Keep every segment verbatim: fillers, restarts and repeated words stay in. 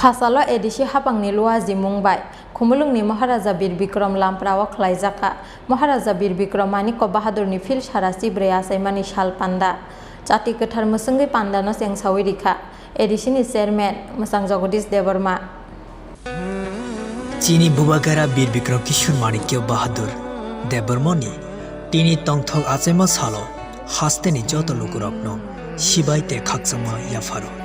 Phasalo A D C haphangni luajimung bai Khumulwngni Maharaja Bir Bikram Lamprao khlaijakha Maharaja Bir Bikram Manikya Bahadurni Phil Sara Chibrwi achaimani sal panda. Chati kwthar mwswngwi pandano chengsawi rikha A D C ni chairman mwchang Jagadish Debbarma. Chini Bubagra Bir Bikram Kishore Manikya Bahadur Debbarmani tini tongthok achaima salo hasteni joto lukurokno sibai tei khakchangma yapharo.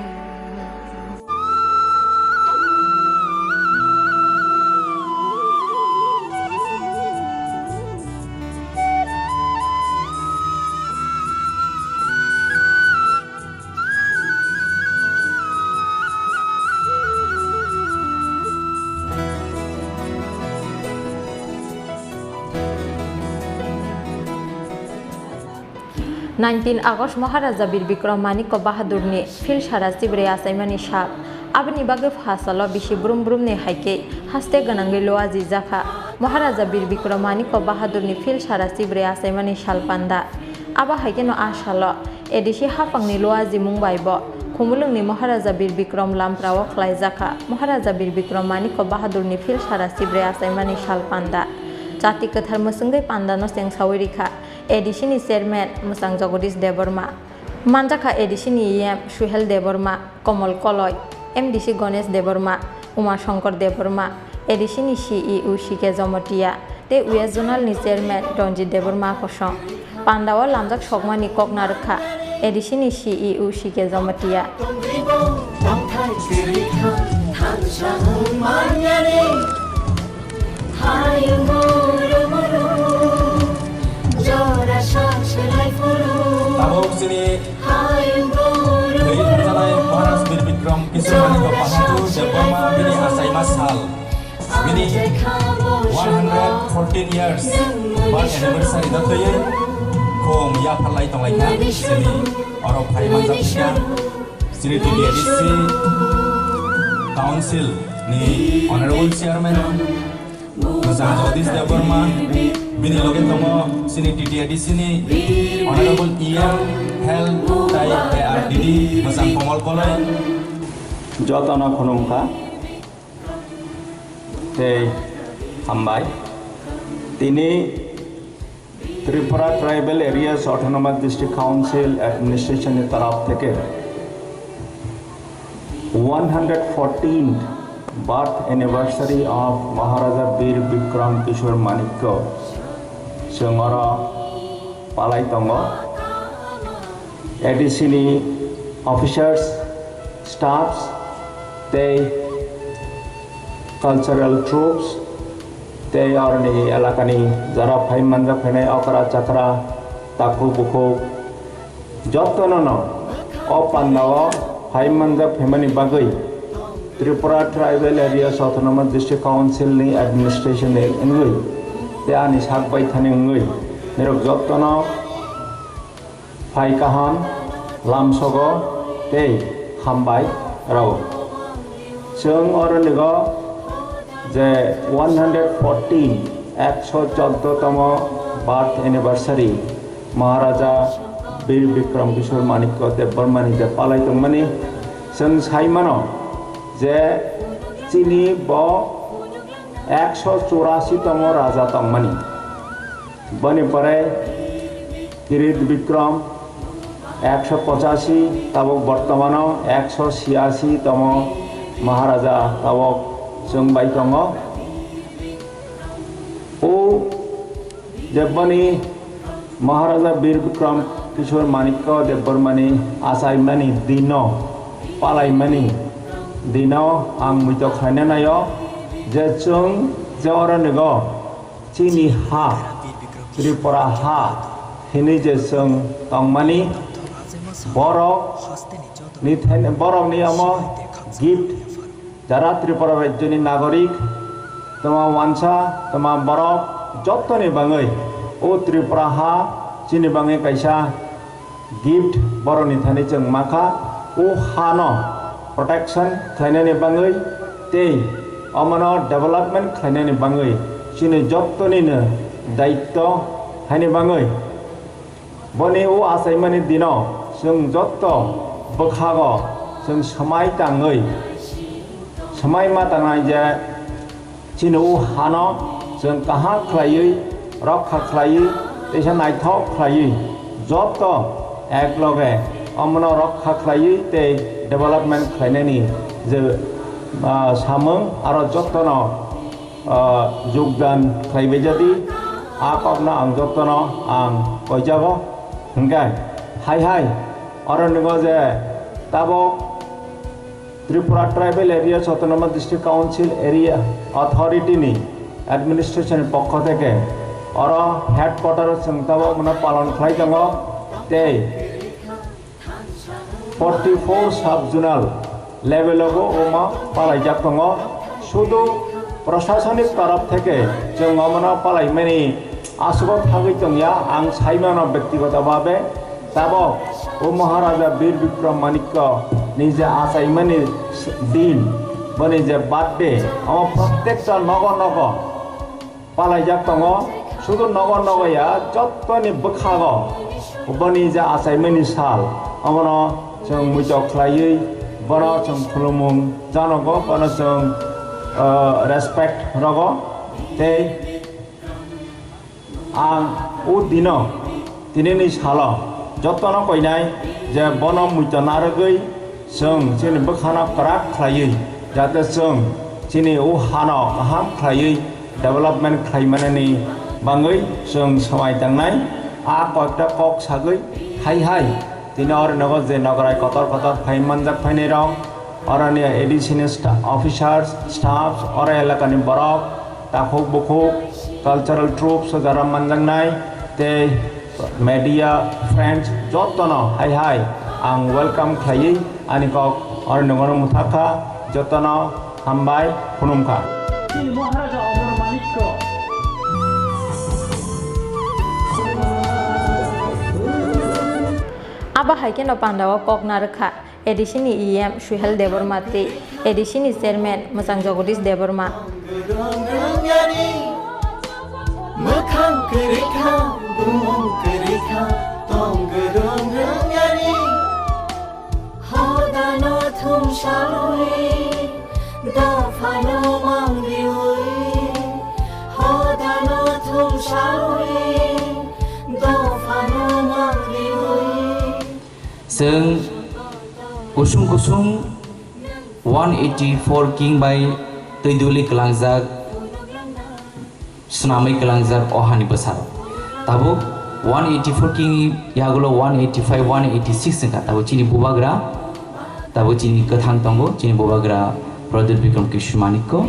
Nineteen August Maharaja Bir Bikram Manikya Bahadurni Phil Sara Chibrwi achaimani sal. Aboni bagwi phasalo bisi brum brumni hai khe haste gwnangwi luajijakha Maharaja Bir Bikram Manikya Bahadurni Phil Sara Chibrwi achaimani sal panda. Abo hai kheno a salo A D C haphangni luajimung bai bo Khumulwngni Maharaja Bir Bikram Lamprao khlaijakha Maharaja Bir Bikram Manikya Bahadurni Phil Sara Chibrwi achaimani sal panda. Chati kwthar mwswngwi pandano chengsawi rikha A D C ni chairman mwchang Jagadish Debbarma. Manjakha A D C ni E M Suhel Debbarma, Komol Koloi, M D C Ganesh Debbarma, Uma Shankar Debbarma, A D C ni C E O C K Jamatia tei West Zonal ni chairman Ranjit Debbarma kosong. Pandao lamjak sokmani kok narwkha A D C ni C E O C K Jamatia. Tabuk chini thwi thangjanai Maharaj Bir Bikram Kishore Manikya Bahadur Debbarma bini achaima sal, bini one hundred fourteen years birth anniversary no twiwi khum yapharlai tonglaikha chini oro phai manjak kha chini T T A D C Council ni Honorable Chairman Mwchang Jagadish Debbarma, bini loge tongo chini T T A D C ni Honorable E M Health tai A R D D Mwchang Komol Koloi. Jotono khulumkha tei hambai. Tini Tripura Tribal Areas Autonomous District Council Administration ni taraf theke one hundred fourteenth birth anniversary of Maharaja Bir Bikram Kishore Manikya chwng oro palai tongo. A D C ni officers, staffs tei cultural troupes tei aroni elakani jara phai manjak phainai okra chakra, takhuk bukhuk jotono no o pandao phai manjak phaimani bagwi Tripura Tribal Areas Autonomous District Council ni administration ni wngwi tei ani sak baithani wngwi nirok jotono phai kaham lamsogo tei hambai rwo. Chwng oro nigo je one hundred fourteen, ekso choddo tomo birth anniversary Maharaja Bir Bikram Kishore Manikya Debbarmani je palai tongmani, chwng sai mano je chini bo ekso churasi tomo raja tongmani. Boni pore Kirit Bikram ekso pochashi, tabuk bortomano ekso siyashi tomo Maharaja tabuk chwng bai tongo. O Debbarmani Maharaja Bir Bikram Kishore Manikya Debbarmani achaimani dino, palaimani dino ang muito khlaina naio je chwng je oro nigo chini ha, Tripura ha hinwi je chwng tongmani, borok ni thani, borok ni omo gift jara Tripura rajyoni nagorik, toma wansa, toma borok jottoni bangwi o Tripura ha chini bangwi kaisa gift borokni thani chwng makha, o hano protection khlainani bangwi tei omono development khlainani bangwi chini jottonino daitto haini bangwi. Boni o achaimani dino chwng jotto bwkhago chwng swmai tangwi Swmai ma tangnai je chini o hano chwng kaham khlaiwi, rokha khlaiwi, teisa naithok khlaiwi, joto ekloge omono rokha khlaiwi tei development khlainani je, ah, samung aro jotono, ah, jogdan khlaibai jadi, a kokno ang jotono ang koijago. Hwnkhe hai hai oro ningo je tabok Tripura Tribal Areas Autonomous District Council Area Authority ni administration ni pokho theke oro headquarter o chwng tabok mano palon khlai tongo tei forty four sub zonal level o bo omo palaijak tongo. Sudu prashasanik torof theke chwng omono palaimani aswk thagwi tongya, ang saimano bektigoto bhabe. Tabok o Maharaja Bir Bikram Manikya ni je achaimani din, boni je birthday, omo protekta nogo nogo palaijak tongo. Sudu nogo nogo ya, jottoni bwkhago boni je achaimani sal, omono chwng muitok khlaiwi bono chwng khulumung janogo, bono chwng, ah, respect rogo. Tei ang o dino, tinini salo jotono koinai je bono muito narwgwi chwng chini bwkhano kwrak khlaiwi, jate chwng chini o hano kaham khlaiwi development khlaimanani bangwi chwng swmai tangnai. A koita kok sagwi hai hai tini oro nogo je nograi kotor kotor phai manjak phainai rok, oroni A D C ni sta-, officers, staffs, oro elakani borok, takhuk bukhuk, cultural troupes o jora manjaknai, tei media friends jotono hai hai ang welcome khlaiwi ani kok oro nogono mwthakha, jotono hambai khulumkha. Abo hai kheno pandao kok narwkha. A D C ni E M Suhel Debbarma tei A D C ni Chairman Mwchang Jagadish Debbarma. Mwkhang kwrwi kha, bumung kwrwi kha, tong gwdwng rwngya ni. Hodano thumsawi, dophano mangriwi. Hodano thumsawi, dophano mangriwi. Chwng kusung kusung one eighty four king bai twi duli kwlangjak, swnamwi kwlangjak o hani bwsarok. Tabuk one eighty four king ni yagulo one eighty five, one eighty six wngkha. Tabuk chini bubagra, tabuk chini kwthang tongo, chini bubagra Pradyut Bikram Kishore Manikya.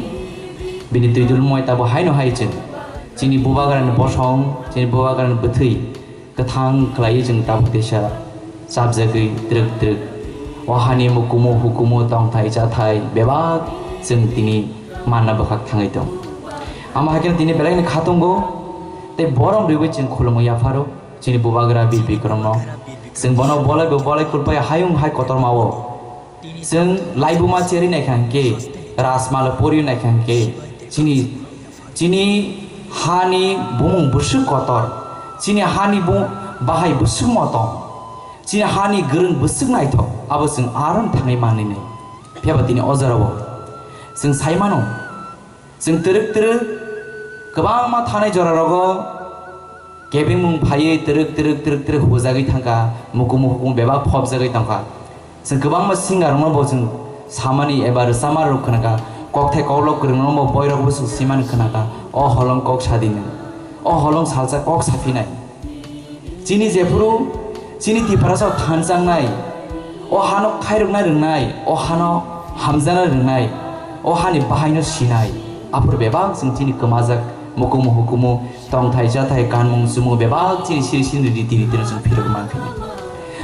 Bini twi dulmoi tabuk haino hai chwng chini bubagrani bosong, chini bubagrani bwthwi kwthang khlaiwi chwng tabuk teisa chapjagwi twrwk twrwk o hani mukumu hukumu tongthai chathai bebak chwng tini manna bwkhak thangwi tong. Amo hai kheno tini belai ni kha tongo tei borom riwi chwng khulumwi yapharo chini bubagra Bir Bikramno. Chwng bono bolai bo bolai kulpai hayung hai kotorma o. Chwng laibuma cherwi naikha hwnkhe, rajmala poriwi naikha hwnkhe, chini, chini hani bumung bwswk kotor, chini hani bu-, bahai bwswk motom, chini hani gwrwng bwswk naithok, abo chwng aro thangwi manwi nai. Phiya ba tini o jorao chwng sai mano, chwng twrwk twrwk kwbangma thanai jorarogo kebengmung phaiwi twrwk twrwk twrwk twrwk hujagwi thangkha, mukumu hukumu bebak phobjagwi tongkha. Chwng kwbangma singer rokno bo chwng samani eba rwchapma rok khwnakha, kokthai koklop kwrwng rokno bo boirok bo chwng swimani khwnakha, o holong kok sadi nung, o holong salsa kok saphinai. Chini jephuru chini Tiprasa thansangnai, o hano khairokna rwngnai, o hano hamjana rwngnai, o hani bahaino sinai, aphuru bebak chwng chini kwmajak mukumu hukumu tongthai chathai kanmung chumung bebak chini siri siri riti ritino chwng phirok mankha.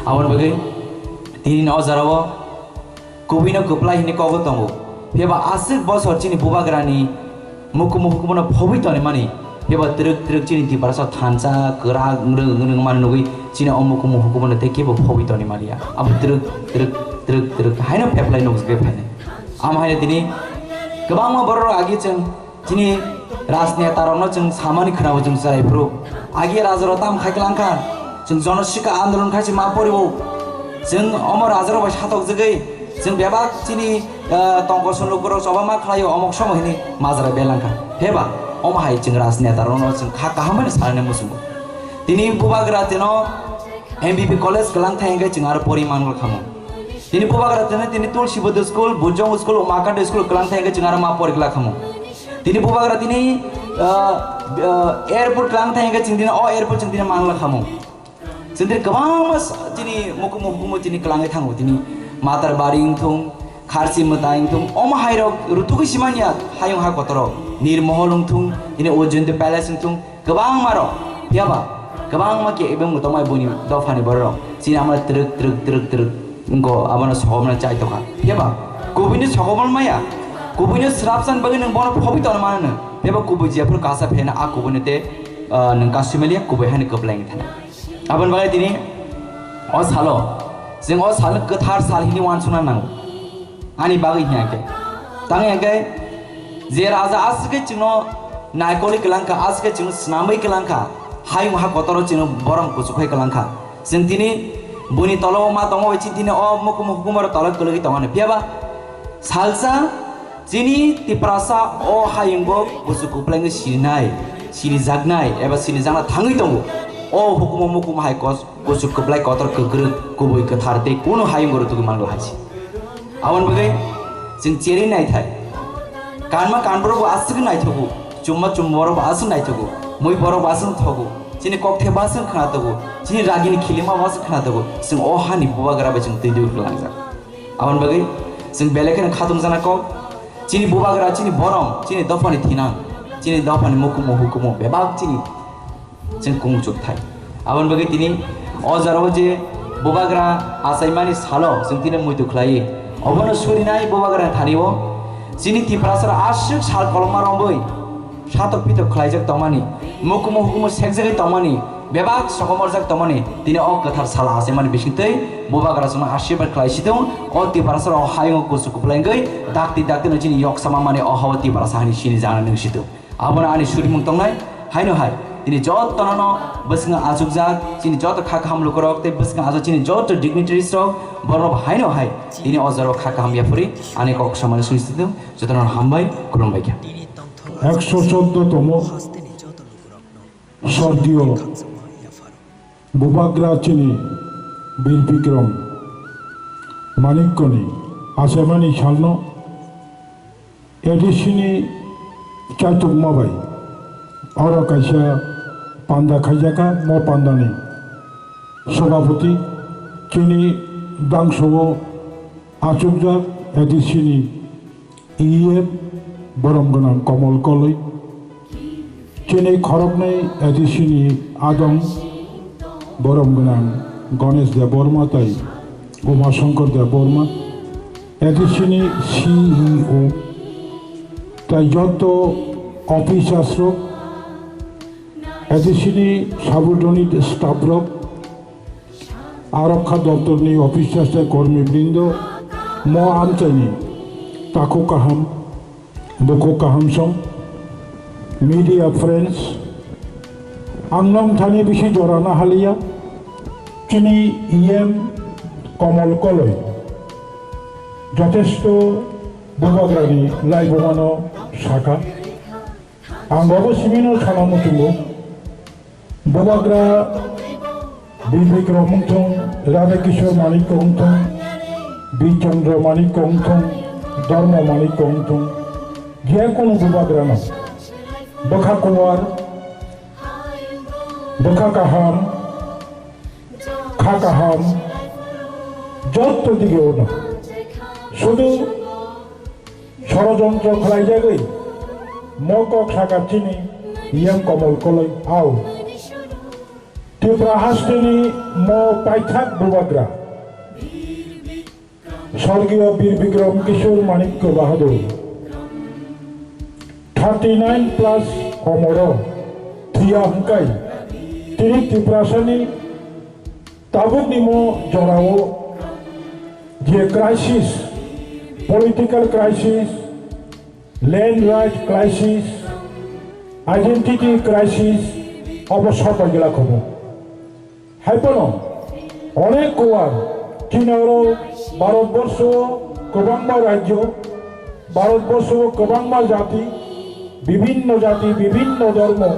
Aboni bagwi tini o jorao Kubui no kwplai hinwi kogo tongo. Phiya ba aswk bosor chini bubagrani mukumu hukumu no phobwi tonwi mani. Phiya ba twrwk twrwk chini Tiprasa thansa kwrak nwrwng nwrwng man nugwi chini o mukumu hukumu no tei kebo phobwi tonwi maliya. Abo twrwk twrwk twrwk twrwk haino pheplai nukjagwi phainai. Amo haino tini kwbangma borok rok agi chwng Chini rajneta rokno chwng samani khwnabo chwng chwrai phuru. Agi raja rok tam khai klangkha. Chwng jonosika andolon khai se ma poribo. Chwng omo raja rok bai satok jagwi. Chwng bebak chini Ah, tongkosong lukurok choba ma khlaio, omok somo hini majra belangkha. Pheba, omo hai chwng rajneta rokno chwng kha kaham bai salnai muchungo. Tini bubagra tino M B B college kwlang thai hwnkhe chwng aro pori manglak khamu. Tini bubagra tini, tini Tulsi Buddha school, Bujong school, Umakanta school kwlang thai hwnkhe chwng aro ma pori glak khamu. Tini bubagra tini, ah, ah, airport kwlang thai hwnkhe chwng tini o airport chwng tini manglak khamu. Chwng tini kwbangma s-, chini mukumu hukumu tini kwlangwi thango, tini Matarbari wngthung, Kharchi mwtai wngthung, omo hairok rutugwi simanya hayung ha kotoro, Nirmohol wngthung, tini Ujjainti Palace wngthung, kwbangma rok, phiyaba kwbangma khe ebong tongmai buini dophani borok, chini amra twrwk, twrwk, twrwk, twrwk wngkho, abono sokomna chai tongkha. Phiyaba kubuino sokomna maya, kubuino swrapsan bagwi nwng bono phobwi tongna mano nwng, phiyaba kubui jephuru kasa pheno a kubuino tei, ah, nwng kasumeliya kubui hani kwplai wngwi thana. Aboni bagwi tini o salo, chwng o salo kwthar sal hwnwi uansukna nango. Ani bagwi hiya khe, tang ya khe, je raja aswk khe chwngno naikolwi kwlangkha, aswk khe chwngno swnamwi kwlangkha, hayung ha kotoro chwngno borom kuchuk khai kwlangkha. Chwng tini buini tolo ma tongo, chini tini o mukumu hukumaro tolo kwlwgwi tongani. Phiyaba salsa Chini Tiprasa o hayungo kuchuk kwplai wngwi sinai, sinijaknai eba sinijakna thangwi tongo. O hukumo mukumo hai kos-, kuchuk kwplai kotor kwkrwk kubui kwthar tei kunu hayungo rwtugwi manglak hai se. Aboni bagwi chwng cherwi naithai. Kanma kanborok bo aswk naithogo, chumma chumma borok bo aswk naithogo, mui borok bo aswk thogo, chini kokthe bo aswk khna togo, chini ragini khilima bo aswk khna togo. Chwng o hani bubagra bai chwng twi dui kwlangjak. Aboni bagwi chwng belai kheno khatungjakna kok. Chini bubagra, chini borom, chini dophani thinang, chini dophani mukumu hukumu bebak chini chwng kung chuk thai. Aboni bagwi tini o jorao je bubagra achaimani salo chwng tini muitu khlai. Obono surinai bubagra thani o chini Tiprasara aswk sal koloma romwi satok pitok khlaijak tongmani, mukumu hukumu sekjagwi tongmani, bebak sokomorjak tongmani, tini o kwthar sal achaimani bisingtwi bubagra chwngno ashirbad khlai situng, o Tiprasa rok hayungo kuchuk kwplai wngwi dakti dakti no chini yoksama mani o hao Tiprasa hani sini jana nung situng. Abono ani surimung tongnai, haino hai tini jotono no bwskango achukjak, chini joto kha kaham lukurok tei bwskango achuk chini joto dignitaries rok, borok haino hai tini o jorao kha kaham yaphuri ani kok samani sung situng, jotono hambai, khulumbai kha. Ekso choudo tomo sorgiyo bubagra chini Bir Bikram Manikkoni achaimani salno A D C ni chaitukma bai oro kaisa panda khaijakha, mo pandani sobhapoti chini dangsogo achukjak A D C ni E M borom gwnang Komol Koloi, chini khoroknwi A D C ni adong borom gwnang Ganesh Debbarma tai Uma Shankar Debbarma, A D C ni C E O tai joto officers rok, A D C ni subordinate staff rok, Arokha doptorni officers tei kormi brindo, mo amchaini takhuk kaham, bukhuk kaham song, media friends, ang nong thani bisi jora nahaliya, chini E M Komol Koloi jotesto bubagrani laibumano saka. Ang obo simino sana muchungo. Bubagra Bibikram wngthung, Radha Kishore Manik wngthung, Bichandra Manik wngthung, Dharma Manik wngthung, je kunu bubagrano bwkha kuwar, bwkha kaham, kha kaham, jotto dige ono. Sudu Sorojontro khlaijagwi mo kok saka chini E M Komol Koloi au. Tripura hasteni mo paithak bubagra Sorgiyo Bir Bikram Kishore Manikya Bahadur thirty nine plus omoro thwiya hwnkhe tini Tiprasani tabukni mo jorao je crisis, political crisis, land right crisis, identity crisis, obo sopaigwla khobo. Haiphano onek kuwar chini oro Bharatborsho kwbangma rajyo Bharatborsho o kwbangma jati, bibhinno jati, bibhinno dhormo,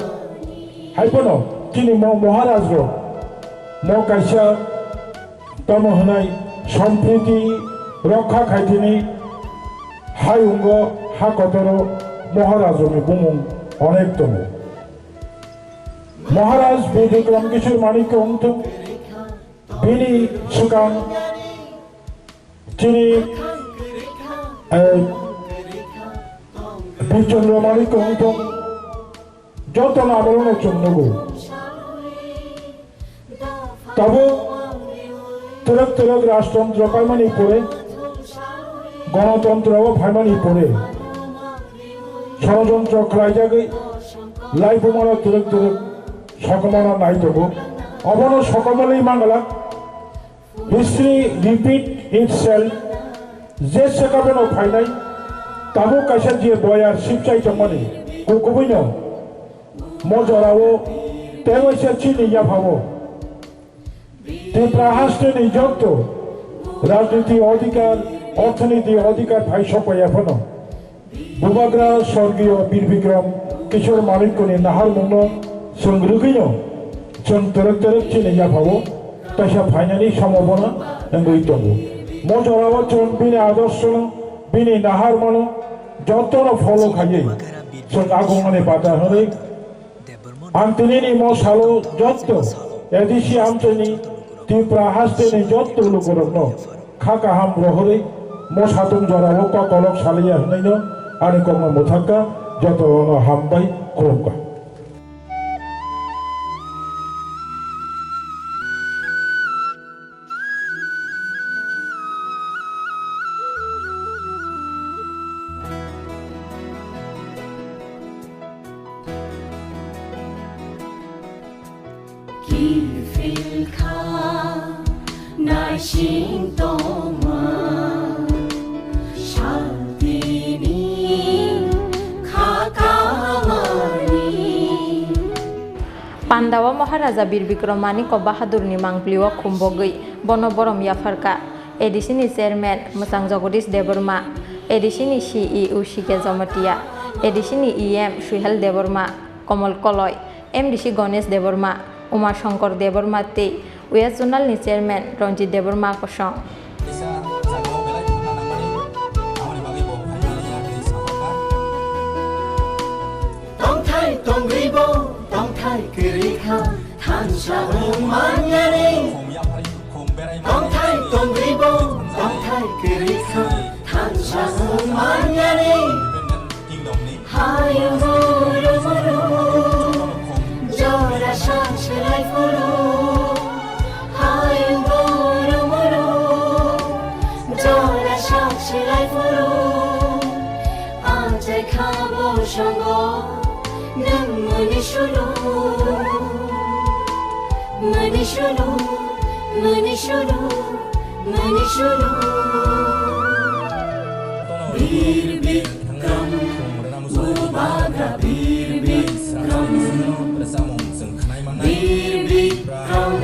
hai phano chini mo-, Maharaj rok mo kaisa tamo hwnai sompriti rokha khaitini hayungo ha kotoro Maharaj rokni bumung onek tongo. Maharaj Bir Bikram Kishore Manikya wngthung, bini swkang chini, eh, Bir Chandra Manikya wngthung, joto no abo no chwng nugo. Tabuk twrwk twrwk rajtontro paimani pore, gonotontro o phaimani pore, sorojontro khlaijagwi laibumano twrwk twrwk sokomorno nai tongo. Obono sokomorwi manglak. History repeat itself. Je sekabono phainai, tabuk kaisa je boyar sipchai tongmani, kukubuino mo jorao tei waisa chini yaphao Tripura hasteni jotto rajniti odhikar, orthonoiti odhikar phai sokpaiya phano, Bubagra Sorgiyo Bir Bikram Kishore Manikyani naharmungno chwng rwgwino chwng twrwk twrwk chini yaphao kaisa phainani sombhabona wngwi tongo. Mo jorao chwng bini adorshono, bini naharmano jotono follow khaiwi chwng agongmani bata hwnwi Ang tinini mo salo jotto A D C amchaini Tripura hasteni jotto lukurokno kha kaham rohorwi mo satung jorao kok kolok salaiya hwnwino ani kokno mwthakka, jotono hambai khulumkha. Kiphil kha naising tongma, santini kha kamani. Pandao Maharaja Bir Bikram Manikya Bahadurni mangpilio khumbogwi bono borom yapharkha. A D C ni chairman Mwchang Jagadish Debbarma, A D C ni C E O C K Jamatia, A D C ni E M Suhel Debbarma, Komol Koloi, M D C Ganesh Debbarma, Uma Shankar Debbarma tei West Zonal ni chairman Ranjit Debbarma kosong. Tongthai tongribo, tongthai kwrwi kha, thansa wng manyani. Tongthai tongribo, tongthai kwrwi kha, thansa wng manyani. Hayung guru guru, jora sak selai phuru. Hayung guru guru, jora sak selai phuru. Achai kha bo songo, nwng mani sulu, mani sulu, mani sulu, mani sulu. Bir Bikram, Bubagra Bir Bikram, Bir Bikram,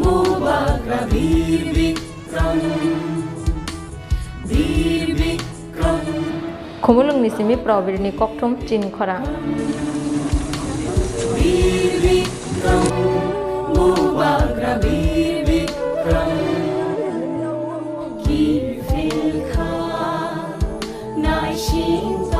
Bubagra Bir Bikram, Bir Bikram. Khumulwngni simi Probirni kokthum chini khorang. Bir Bikram, Bubagra Bir Bikram. Kiphil kha naising